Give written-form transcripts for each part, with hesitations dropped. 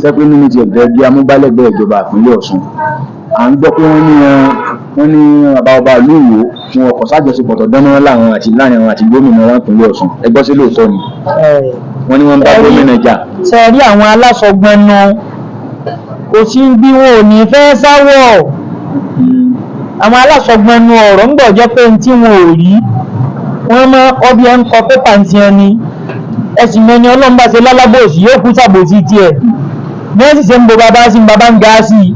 Sẹ́pẹ́ nínú ti ẹ̀gẹ́ bí amúgbálẹ́gbẹ̀ẹ́ ìjọba ìpínlẹ̀ Ọ̀ṣun, à ń gbọ́ pé wọ́n ní bàbá ọba ìlú Ìwó wọn ọkọ̀ sájọṣepọ̀ tó dán mọ́rán láwọn àti láàrin àwọn àti gómìnà wa ìpínlẹ̀ Ọ̀ṣun. Ẹ gbọ́, sí lóòótọ́ ni wọ́n ní wọ́n ń bá gómìnà jà? Ṣe rí àwọn aláṣọgbọnnu, kò sí bí wọn ò ní fẹ́ sáwọ̀. Àwọn aláṣọgbọnnu ọ̀rọ̀ ń gbọ̀ jẹ́ pé ní tí wọn ò rí, wọ́n máa kọ́ bí ẹ ń kọ pépà ń tiẹ̀ ni. Ẹ sì mẹ́ni Ọlọ́run bá ṣe lálábòsí, yóò kú sàbòsí tiẹ̀. Bí wọ́n sì ṣe ń bo bàbá sí, bàbá ń ga sí i.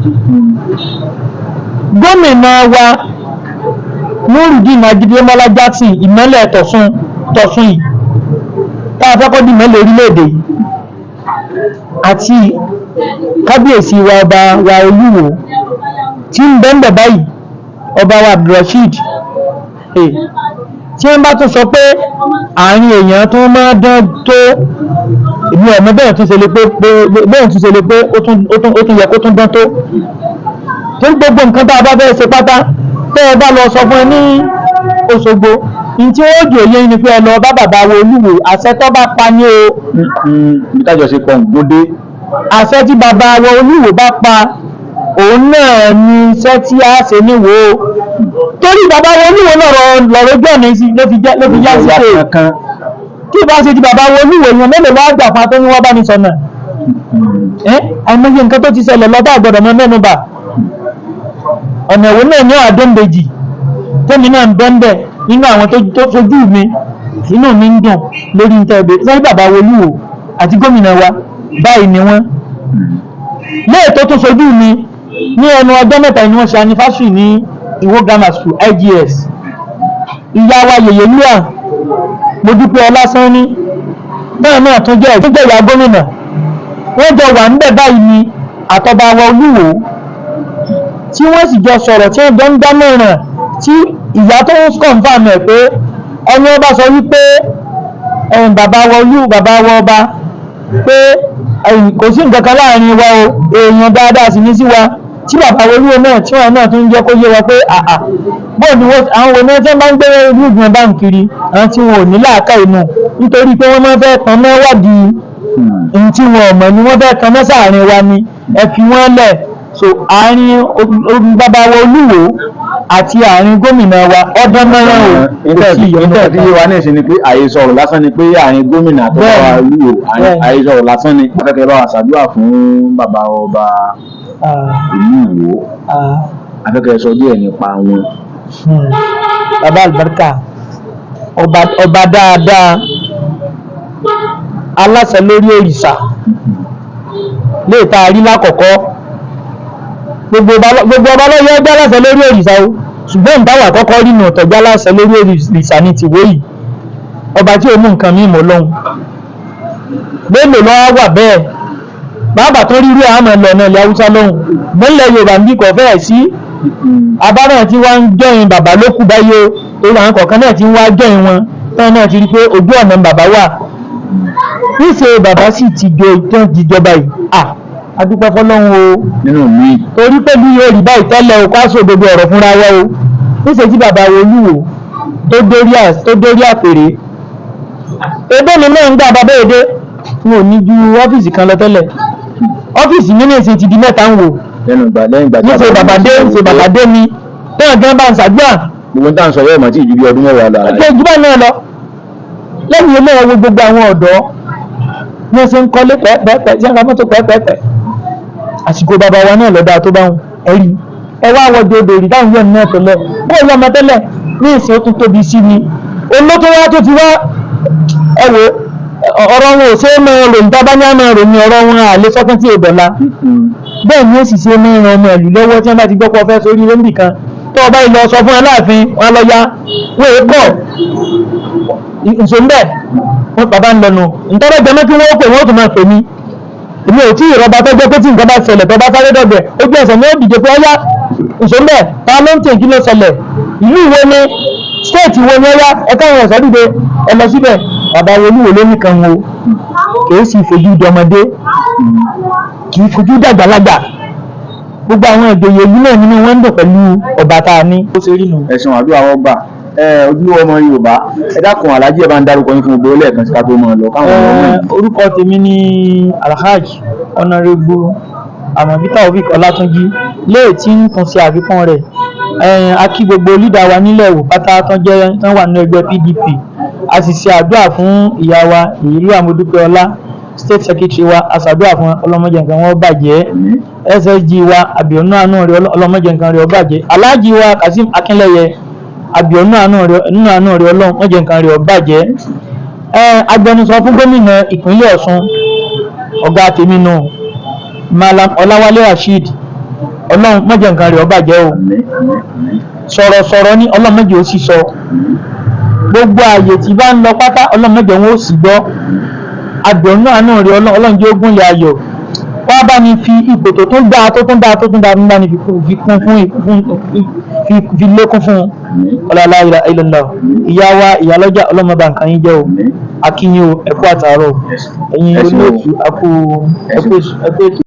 Gómìnà wa Nurudeen Ajídémọ́lá Jackson, ìmọ́lẹ̀ tọ̀sùn tọ̀sùn yìí tá a fẹ́ kọ́ di ìmọ́lẹ̀ orílẹ̀-èdè yìí, àti kábíyèsí wa, ọba wa Olúwo tí ń bẹ́ńbẹ̀ báyìí, ọba wa Abdulrasheed, tí wọ́n bá tún sọ pé àárín èèyàn tó máa dán tó, èmi ọ̀mọ bẹ́ẹ̀ tún ṣe lè pé, bẹ́ẹ̀ tún ṣe lè pé ó tún yẹ kó tún dán tó. Tó gbogbo nǹkan tá a bá fẹ́ ṣe pátá, tẹ́ ẹ bá lọ sọ fún ẹ ní Òṣogbo, ní tí wọ́n jò yé ni pé ẹ lọ bá bàbá wo Olúwo, àṣẹ tó bá pa ní o. Ibi tájọṣepọ̀ ń gún dé. Àṣẹ tí bàbá wo Olúwo bá pa, òun náà ni iṣẹ́ tí a ṣe níwò, torí bàbá wo Olúwo lọ́rọ̀ lọ́rọ̀ ojú ọ̀nà sí ló fi jẹ́, ló fi yá sí pé kankan. Tí ìbá ṣe ti bàbá wo Olúwo, èèyàn mélòó wá gbà fún atọ́ ní wọ́n bá ní sọ̀nà ẹ́? Àìmọye nǹkan tó ti ṣẹlẹ̀ lọ́dọ̀ àgbọ̀dọ̀ mọ́ mẹ́nuba. Ọ̀nà ìwò náà ní àdóńbejì tẹ́mi náà ń bẹ́ńbẹ́ nínú àwọn tó fojú mi, inú mi ń dùn lórí ní tẹ́ẹ̀bẹ̀ sẹ́yìn. Bàbá wo Olúwo àti gómìnà wa báyìí ni wọ́n léè tó tún sojú mi. Ní ẹnu ọjọ́ mẹ́ta ni wọ́n ṣe anniversary ní Ìwó Grammar School, IGS. Ìyá wa yèyé lúà, mo dúpẹ́ ọlásán ní bẹ́ẹ̀ náà tún jẹ́ ìjẹ́ ìyá gómìnà. Wọ́n jọ wà níbẹ̀ báyìí ni àtọba wa Olúwo, tí wọ́n sì jọ sọ̀rọ̀, tí wọ́n jọ ń dámọ̀ràn, tí ìyá tó ń confirm ẹ̀ pé ẹni ọba sọ wípé ẹ̀yìn bàbá wa olú, bàbá wa ọba, pé ẹ̀yìn kò sí nǹkan kan láàrin wa o, èèyàn dáadáa sì ní sí wa, tí bàbá wa Olúwo náà tí wọ́n náà tún ń jẹ́ kó yé wa pé àà bóò ni wọ́n àwọn wo ní wọ́n bá ń gbé irú ìgbìmọ̀ bá ń kiri, àwọn tí wọn ò ní làákà inú, nítorí pé wọ́n máa ń fẹ́ tan mọ́ wádìí ohun tí wọn ò mọ̀ ni wọ́n fẹ́ tan mọ́ sáàrin wa ni. Ẹ fi wọ́n lẹ̀. So àárín bàbá wa Olúwo àti àárín gómìnà wa ọdún mẹ́rin o, kò sí ìyọnu. Ìtẹ́ fi yé wa ní ìsìn ni pé àhesọ ọ̀rọ̀ lásán ni pé àárín gómìnà àti bàbá Olúwo, àhesọ ọ̀rọ̀ lásán ni. Afẹ́kẹ́ bá wa ṣàdúrà fún bàbá ọba ìlú Ìwó. Afẹ́kẹ́ sọ díẹ̀ nípa wọn. Bàbá àlùbáríkà, ọba, ọba dáadáa, aláṣẹ lórí òrìṣà lè tá a rí lákọ̀ọ́kọ́. Gbogbo ọba ló yẹ jẹ́ aláṣẹ lórí òrìṣà o, ṣùgbọ́n ìtawà àkọ́kọ́ rí nù tọ́jú aláṣẹ lórí òrìṣà ní tìwó yìí, ọba tí ò mú nǹkan mímọ́ lọ́hùn. Mélòó lọ́wọ́ wà bẹ́ẹ̀? Bàbá tó rí rí àmọ́ lọ́nà ilẹ̀ Haúsá lọ́hùn, mọ́lẹ̀ Yorùbá ń bí kò fẹ́ẹ̀ sí. Abára tí wọ́n ń jọyìn bàbá ló kù báyìí o, torí àwọn kọ̀ọ̀kan náà ti ń wá jọyìn wọn táwọn náà ti rí pé ojú ọ̀nà bàbá wà níṣẹ́. Bàbá sì ti do tán jíjọba yìí à, adúpẹ́ fọlọ́run o. Nínú mi. Torí pẹ̀lú yóò rí báyìí tẹ́lẹ̀ o, ká sọ gbogbo ọ̀rọ̀ fúnra wa o. Níṣẹ́ tí bàbá wo Olúwo tó dórí àpèrè, ebé mi náà ń gbà bàbá èdè, n ò ní ju ọ́fíìsì kan lọ tẹ́lẹ̀. Ọ́fíìsì mi ní ìsìn ti di mẹ́ta ń wò. Lẹ́nu ìgbà, lẹ́yìn ìgbà tí níṣẹ́ bàbá dé, níṣẹ́ bàbá dé mi tẹ́wọ̀n gan bá ń ṣàdúrà. Gbogbo tá à ń sọ yóò mọ̀ tí ìjú bí ọdún 10 lọ. Ọjọ́ ìjúbà náà lọ lẹ́yìn ilé ẹ̀wọ̀, gbogbo àwọn ọ̀dọ́ ní wọ́n ṣe ń kọ́lé pẹ́ẹ́pẹ́ẹ́pẹ́ tí wọ́n ra mọ́tò pẹ́ẹ́pẹ́ẹ́pẹ́. Àsìkò bàbá wa náà lọ́dà tó bá wọn ẹ̀rí ẹ wá wọ́jọ́ odò rí táwọn yẹn náà tẹ́lẹ̀ bó lọ́mọ tẹ́lẹ̀, ní ìsìn ó tún tóbi sí ni olótó wá tó ti wá. Ẹ wo, ọ̀rọ̀ wọn ò ṣe é máa ròyìn, tá a bá ní àmọ́ ròyìn ọ̀rọ̀ wọn àlẹ́ sọ́kàn tí èdọ̀la. Bẹ́ẹ̀ ni ó sì ṣe máa ran ọmọ ìlú lọ́wọ́. Tí wọ́n bá ti gbọ́ pé ọ fẹ́ sórí lóńbì kan, tó o bá yìí lọ sọ fún Aláàfin wọn lọ ya wọn èé pọ̀ nso ń bẹ̀ wọn. Bàbá ń lọnu ntọ́rọ̀ jẹ́ kí wọ́n pè wọ́n tún máa pè mí. Èmi ò tí ìrọba tó jẹ́ pé tí nǹkan bá ṣẹlẹ̀, tó bá sáré dọ̀gbẹ̀, ojú ẹsẹ̀ ni ó dìde pé ọyá, nso ń bẹ̀, ta ló ń tẹ̀, kí ló ṣẹlẹ̀, ìlú wo ni, state wo ni, ọyá ẹ̀ka àwọn ẹ̀sọ́ dìde, ẹ lọ síbẹ̀. Bàbá Olúwo ló nìkan wo kì í sì fojú dọmọdé, kì í fojú dàgbàlagbà. Gbogbo àwọn ìjòyè ìlú náà nínú wọn ń dùn pẹ̀lú ọba tá a ní. Ó ṣe rí nu. Ẹ̀sùn àdúrà wọn gbà. Ẹ ojúlówó ọmọ Yorùbá, ẹ dákun, aláàjì, ẹ bá ń dárúkọ yín fún gbogbo lẹ́ẹ̀kan sí ká tó máa lọ káwọn ọmọ yìí. Orúkọ tèmi ní Alhaji Honourable Àmọ̀bí Taofeek Ọlátúnjí léè tí ń tún ṣe àfikún rẹ̀. A kí gbogbo leader wa nílẹ̀ Ìwó pátá tán jẹ́ tán wà nínú ẹgbẹ́ PDP. A sì ṣe àdúrà fún ìyá wa Ìyílú Àmọ̀dúpẹ́ Ọlá, state secretary wa. A ṣàdúrà fún, ọlọ́mọdé nǹkan wọn bàjẹ́. SSG wa, àbíọ̀nù àánú rẹ̀, ọlọ́mọdé nǹkan rẹ̀ ó bàjẹ́. Aláàjì wa Kazeem Akínlẹ́yẹ, àbíọ̀nù àánú rẹ̀, nínú àánú rẹ̀, Ọlọ́run mọ̀jẹ̀ nǹkan rẹ̀ ó bàjẹ́. Agbẹnusọ fún gómìnà ìpínlẹ̀ Ọ̀ṣun, ọ̀gá tèmi nù, Malam Ọláwálé Rasheed, Ọlọ́run mọ̀jẹ̀ nǹkan rẹ̀ ó bàjẹ́ o. Sọ̀rọ̀sọ̀rọ̀ ní, Ọlọ́run mọ̀jẹ̀ ó sì sọ. Gbogbo ààyè tí bá ń lọ pátá, Ọlọ́run mọ̀jẹ̀ wọn ó sì gbọ́. Àbíọ̀nù àánú rẹ̀, Ọlọ́run jẹ́ ogúnlẹ̀ ayọ̀ wá bá ní fi ipò tó tún dáa, tó tún dáa, tó tún dáa bá ní fi kún fún, fi lékún fún ọlọ́lá ilọ̀lá. Ìyá wa ìyálọ́jà, ọlọ́mọba nǹkan yín jẹ́ o. Akínyìn o, ẹ̀kú àtàárọ̀ ẹ̀yin olóòtú, akú ẹ̀kú ètò.